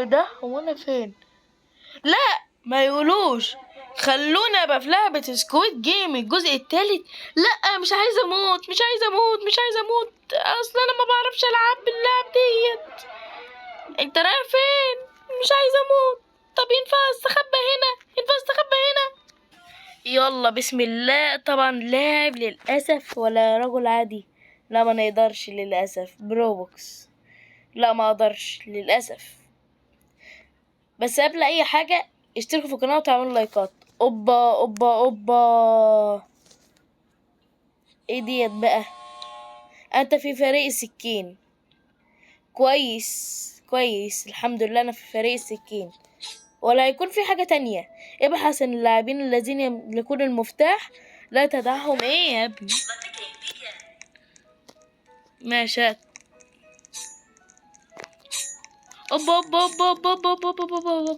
ده؟ هو انا فين؟ لا ما يقولوش خلونا ابقى في لعبة Squid Game الجزء الثالث. لا مش عايزة اموت، مش عايزة اموت، مش عايزة اموت، اصل انا ما بعرفش العب باللعب ديت. انت رايح فين؟ مش عايزة اموت. طب ينفع استخبى هنا؟ ينفع استخبى هنا؟ يلا بسم الله. طبعا لاعب للاسف ولا رجل عادي؟ لا ما نقدرش للاسف، ب Robux. لا ما اقدرش للاسف. بس قبل اي حاجه اشتركوا في القناه وتعملوا لايكات. اوبا اوبا اوبا، ايه ديت بقى؟ انت في فريق السكين. كويس كويس، الحمد لله انا في فريق السكين. ولا هيكون في حاجة تانية. ابحث عن اللاعبين الذين يملكون المفتاح، لا تدعهم. ايه يا ابني؟ ماشي. اوبا اوبا اوبا اوبا اوبا اوبا اوبا اوبا اوبا.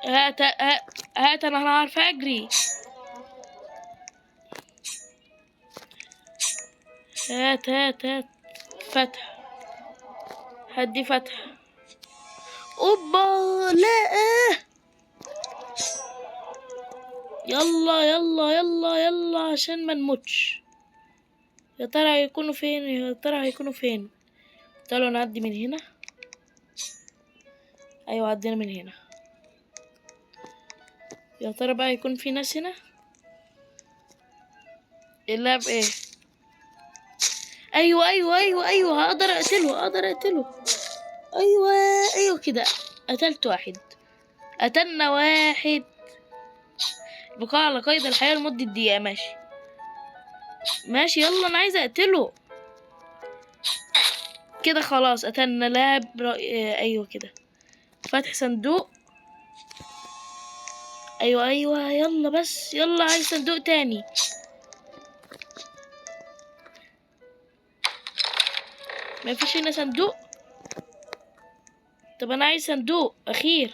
هات هات هات، انا هعرف اجري. هات هات هات، فتح، هدي فتح. اوبا، لا، يلا يلا يلا يلا عشان ما نموتش. يا ترى هيكونوا فين؟ يا ترى هيكونوا فين؟ تعالوا نعدي من هنا. ايوه عدينا من هنا. يا ترى بقى هيكون في ناس هنا؟ اللعب ايه؟ ايوه ايوه ايوه ايوه، هقدر اقتله، هقدر اقتله. ايوه ايوه كده، قتلت واحد، قتلنا واحد. بقاء على قيد الحياة لمدة دقيقة. ماشي ماشي، يلا انا عايزة اقتله كده. خلاص قتلنا لاعب. ايوه كده، فتح صندوق. ايوه ايوه يلا بس، يلا عايز صندوق تاني. ما فيش هنا صندوق. طب انا عايز صندوق اخير،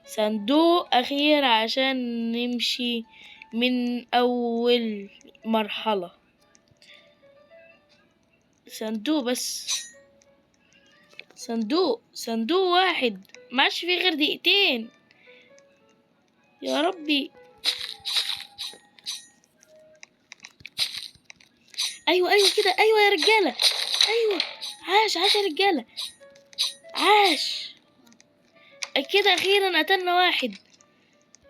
صندوق اخير عشان نمشي من اول مرحلة. صندوق بس، صندوق، صندوق واحد. ما عادش فيه غير دقيقتين يا ربي. ايوه ايوه كده، ايوه يا رجالة، ايوه عاش عاش يا رجالة، عاش كده. اخيرا قتلنا واحد.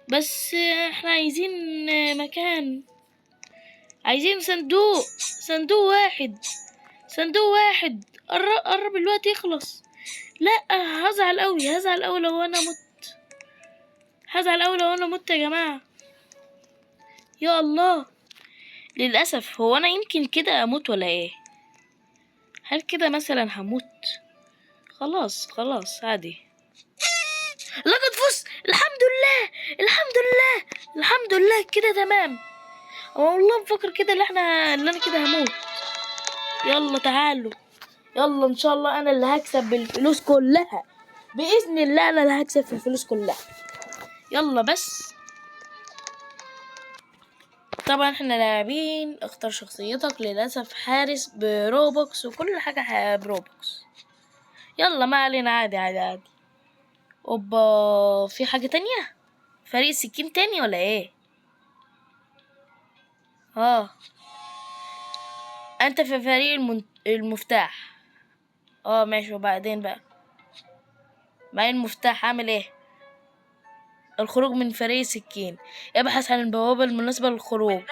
بس احنا عايزين مكان، عايزين صندوق، صندوق واحد، صندوق واحد. قرب الوقت يخلص. لا هزعل قوي، هزعل قوي لو انا مت، هزعل قوي لو انا مت يا جماعة. يا الله، للأسف. هو انا يمكن كده اموت ولا ايه؟ هل كده مثلا هموت؟ خلاص خلاص عادي. لقد فزت، الحمد لله الحمد لله الحمد لله، كده تمام. والله بفكر كده اللي انا كده هموت. يلا تعالوا، يلا ان شاء الله انا اللي هكسب بالفلوس كلها باذن الله، انا اللي هكسب في الفلوس كلها. يلا بس. طبعا احنا لاعبين، اختار شخصيتك. للاسف حارس ب Robux وكل حاجه ب Robux. يلا ما علينا، عادي عادي عادي. اوبا، في حاجه تانية؟ فريق سكين تاني ولا ايه؟ انت في فريق المفتاح. ماشي. وبعدين بقى معايا المفتاح، اعمل ايه؟ الخروج من فريق سكين. ابحث عن البوابة المناسبة للخروج.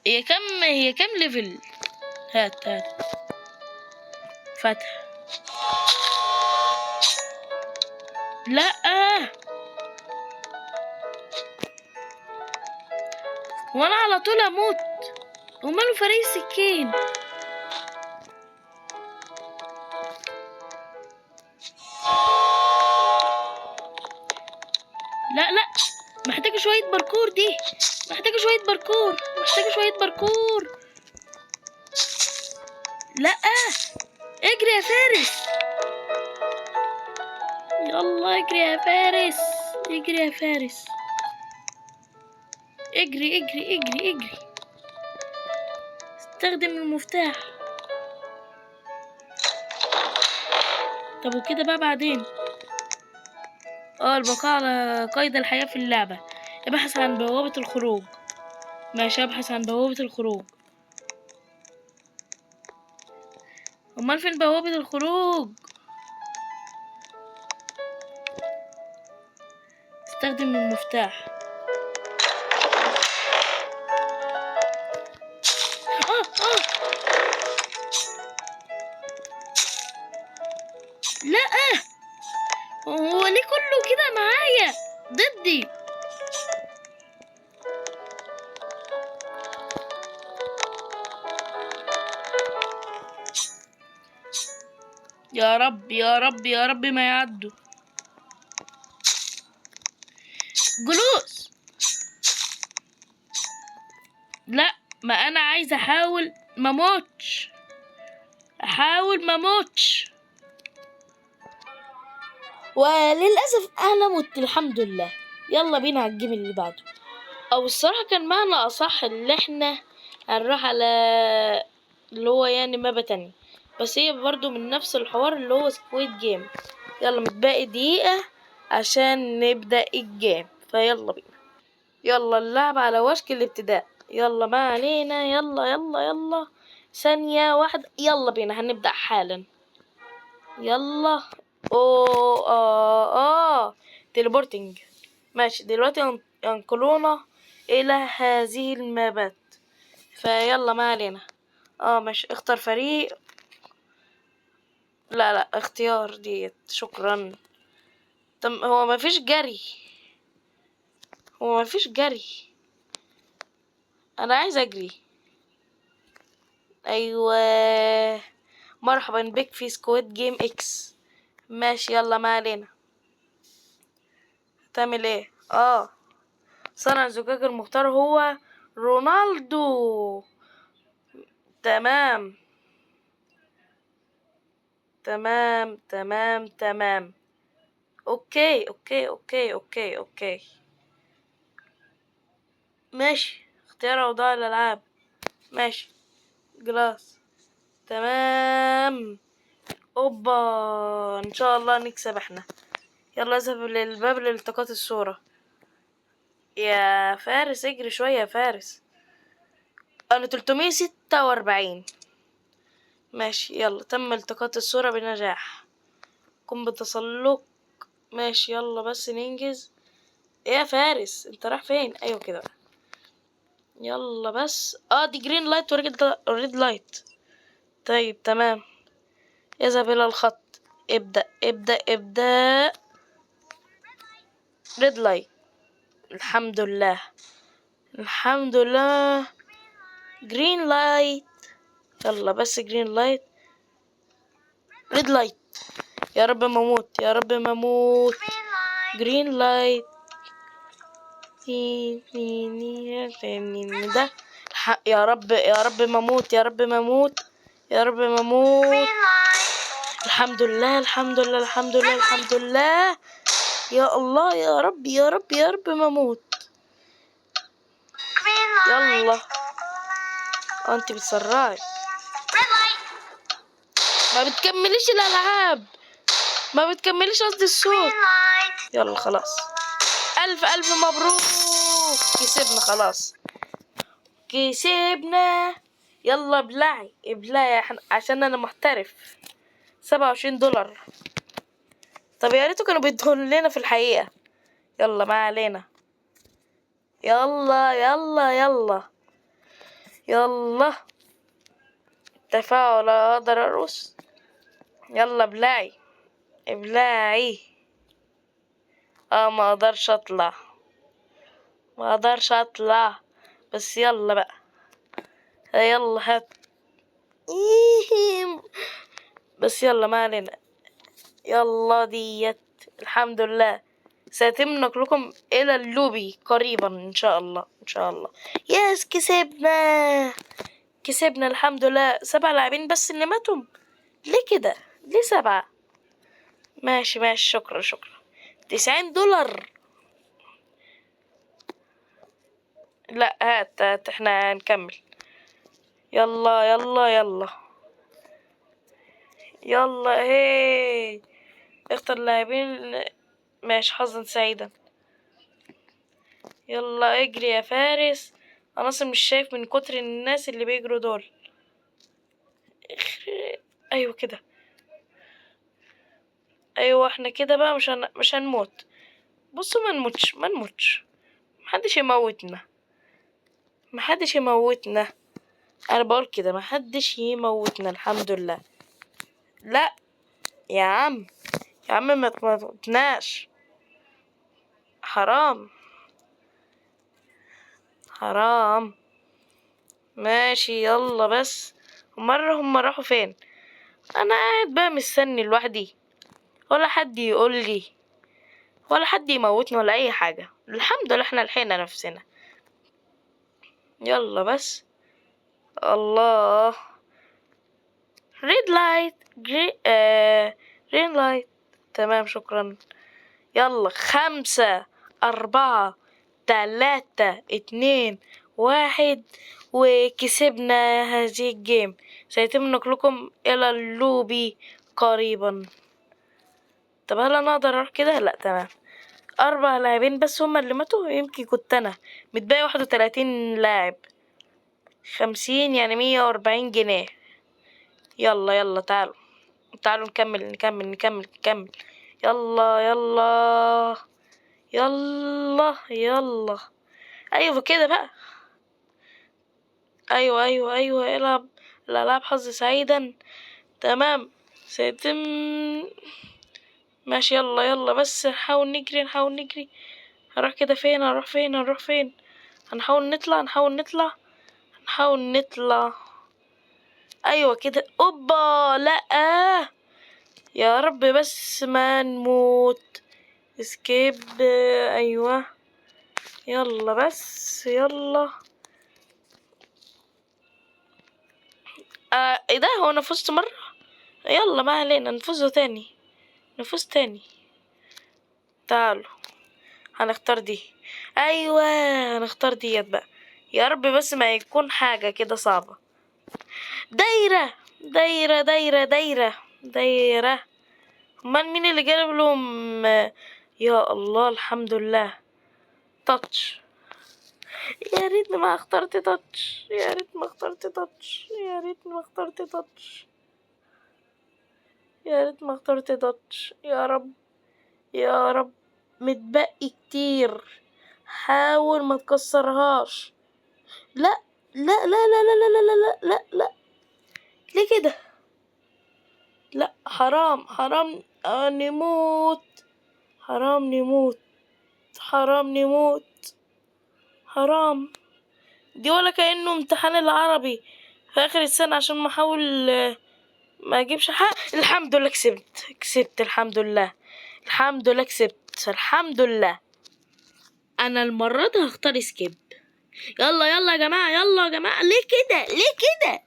هي كم level؟ هات هات، فتح. لا وانا على طول اموت. وماله فريق سكين؟ لا لا، محتاجة شوية باركور دي، محتاجة شوية باركور، محتاجة شوية باركور. لا اجري يا فارس، يلا اجري يا فارس، اجري يا فارس، اجري اجري اجري اجري. استخدم المفتاح. طب وكده بقى بعدين؟ البقاء على قيد الحياة في اللعبة. ابحث عن بوابة الخروج. ماشي، ابحث عن بوابة الخروج. امال فين بوابة الخروج؟ استخدم المفتاح. لا، هو ليه كله كده معايا ضدي؟ يا رب يا رب يا رب ما يعدوا. جلوس. لا، ما انا عايز احاول ما اموتش، احاول ما اموتش. وللاسف انا مت، الحمد لله. يلا بينا على ال game اللي بعده، او الصراحه كان معنى اصح اللي احنا هنروح على اللي هو map تاني، بس هي برضو من نفس الحوار اللي هو Squid Game. يلا متبقي دقيقة عشان نبدأ ال game، فيلا بينا. يلا اللعب على وشك الابتداء. يلا ما علينا، يلا يلا يلا، ثانية واحدة، يلا بينا هنبدأ حالا. يلا. أوه، teleporting. ماشي، دلوقتي ينقلونا إلى هذه المابات، فيلا ما علينا. ماشي، اختار فريق. لا لا، اختيار ديت، شكرا. طب هو ما فيش جري، هو ما فيش جري، انا عايز اجري. ايوه، مرحبا بك في Squid Game X. ماشي، يلا ما علينا. تعمل ايه؟ صنع الزجاج المختار هو رونالدو. تمام تمام تمام تمام. okay okay okay okay okay، ماشي. اختيار اوضاع الالعاب. ماشي، glass. تمام. اوبا، ان شاء الله نكسب احنا. يلا اذهب للباب لالتقاط الصورة. يا فارس اجري شوية يا فارس. انا 346. ماشي، يلا تم التقاط الصورة بنجاح. قم بالتسلق. ماشي، يلا بس ننجز. ايه يا فارس انت رايح فين؟ ايوه كده بقى. يلا بس. دي green light و red light. طيب تمام، اذهب الى الخط. ابدأ ابدأ ابدأ. red light. الحمد لله الحمد لله. green light. يلا بس green light، red light. يا رب ما اموت، يا رب ما اموت. green light. ده يا رب يا رب ما اموت، يا رب ما اموت، يا رب ما اموت. الحمد لله الحمد لله الحمد لله الحمد لله. يا الله يا رب يا رب يا رب ما اموت. يلا. انت بتسرعي، ما بتكمليش الالعاب، ما بتكمليش قصدي الصوت. يلا خلاص، الف الف مبروك، كسبنا خلاص، كسبنا. يلا ابلعي ابلعي عشان انا محترف. 27 دولار. طب يا ريتو كانوا بيدخلوا لنا في الحقيقة. يلا ما علينا. يلا يلا يلا يلا. تفاعل، اقدر ارقص. يلا ابلعي ابلعي. ما اقدرش اطلع، ما اقدرش اطلع، بس يلا بقى. يلا هات. بس يلا ما علينا. يلا ديت الحمد لله. سيتم نقلكم الى اللوبي قريبا ان شاء الله، ان شاء الله. yes، كسبنا كسبنا الحمد لله. 7 لاعبين بس اللي ماتوا. ليه كده؟ ليه 7؟ ماشي ماشي، شكرا شكرا. 90 دولار. لا هات هات، احنا هنكمل. يلا يلا يلا يلا. هي اختر لاعبين. ماشي، حظا سعيدا. يلا اجري يا فارس. انا اصلا مش شايف من كتر الناس اللي بيجروا دول. ايوه كده، ايوه احنا كده بقى مش هنموت. بصوا ما نموتش، ما نموتش، محدش يموتنا، محدش يموتنا. انا بقول كده محدش يموتنا الحمد لله. لا يا عم، يا عم ما تموتناش، حرام حرام. ماشي يلا بس. مرة هم راحوا فين؟ انا قاعد بقى مستني لوحدي، ولا حد يقول لي ولا حد يموتني ولا اي حاجة. الحمد لله احنا لحقنا نفسنا. يلا بس. الله، red light، green light. تمام شكرا. يلا 5 4 3 2 1، وكسبنا هذه ال game. سيتم نقلكم الى اللوبي قريبا. طب هل انا اقدر اروح كده؟ لا تمام. 4 لاعبين بس هما اللي ماتوا، يمكن كنت انا. متبقي 31 لاعب، 50 يعني 140 جنيه. يلا يلا تعالوا تعالوا نكمل نكمل نكمل نكمل. يلا يلا يلا يلا. ايوه كده بقى. ايوه ايوه ايوه، العب الالعاب حظ سعيدا. تمام سيتم. ماشي يلا يلا بس نحاول نجري، نحاول نجري. هنروح كده فين؟ هنروح فين؟ هنروح فين؟ هنحاول نطلع، نحاول نطلع، نحاول نطلع. ايوه كده. اوبا، لا يا رب بس ما نموت. skip. ايوه يلا بس يلا. ايه ده؟ هو انا فزت مرة؟ يلا ما علينا، نفوزه تاني، نفوز تاني. تعالوا هنختار دي. ايوه هنختار ديت بقى. يا رب بس ما يكون حاجة كده صعبة. دايرة دايرة دايرة دايرة دايرة. امال مين اللي جاب لهم؟ يا الله الحمد لله. تاتش. يا ريتني ما اخترت تاتش، يا ريت ما اخترت تاتش، يا ريت ما اخترت تاتش، يا ريت ما اخترت تاتش. يا رب يا رب. متبقي كتير، حاول ما تكسرهاش. لا لا لا لا لا لا لا لا لا لا، ليه كده؟ لا حرام، حرام نموت، حرام نموت، حرام نموت، حرام. دي ولا كأنه امتحان العربي في آخر السنة عشان ما احاول ما اجيبش حق. الحمد لله كسبت، كسبت الحمد لله، الحمد لله كسبت، الحمد لله. انا المرة دي هختار skip. يلا يلا يا جماعة، يلا يا جماعة. ليه كده؟ ليه كده؟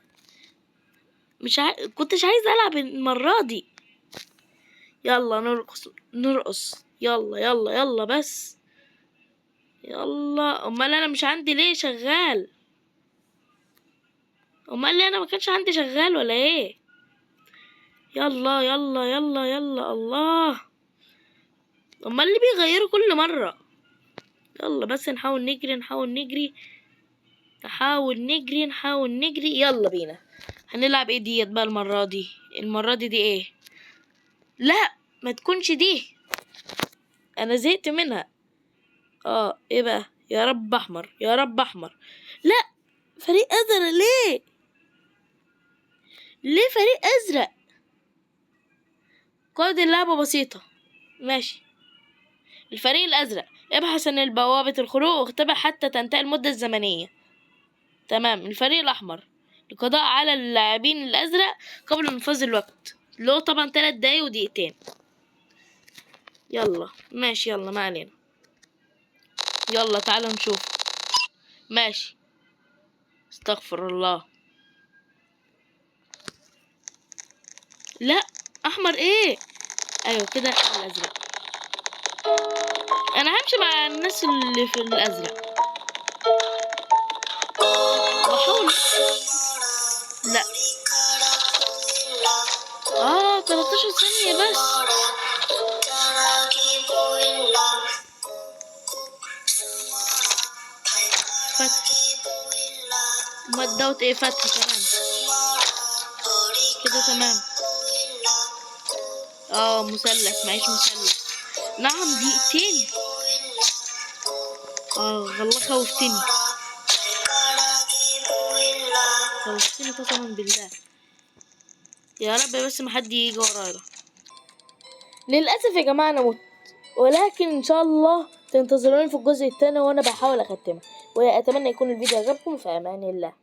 مش كنتش عايزة ألعب المرة دي. يلا نرقص، نرقص. يلا يلا يلا بس يلا. امال انا مش عندي ليه شغال؟ امال ليه انا ما كانش عندي شغال ولا ايه؟ يلا يلا يلا يلا. الله، امال اللي بيغيروا كل مرة. يلا بس نحاول نجري، نحاول نجري، نحاول نجري، نحاول نجري. يلا بينا. هنلعب ايه ديت بقى المرة دي؟ المرة دي دي ايه؟ لا ما تكونش دي، انا زهقت منها. ايه بقى؟ يا رب احمر، يا رب احمر. لا فريق ازرق. ليه؟ ليه فريق ازرق؟ قائد اللعبة بسيطة. ماشي. الفريق الازرق ابحث عن البوابة الخروج واختبئ حتى تنتهي المدة الزمنية. تمام. الفريق الاحمر القضاء على اللاعبين الازرق قبل انفاذ الوقت، اللي هو طبعا 3 دقايق ودقيقتين. يلا ماشي، يلا ما علينا. يلا تعالوا نشوف. ماشي. استغفر الله. لا احمر ايه؟ ايوه كده الازرق. انا همشي مع الناس اللي في الازرق. بحاول. ثانية بس. فتح. ما دوت ايه فتح. تمام كده، تمام. مثلث، معيش مثلث. نعم دقيقتين. والله خوفتني، خوفتني قسما بالله. يا رب بس ما حد يجي ورايا. للاسف يا جماعه انا مت، ولكن ان شاء الله تنتظروني في الجزء الثاني وانا بحاول اختمه. واتمنى يكون الفيديو عجبكم. في امان الله.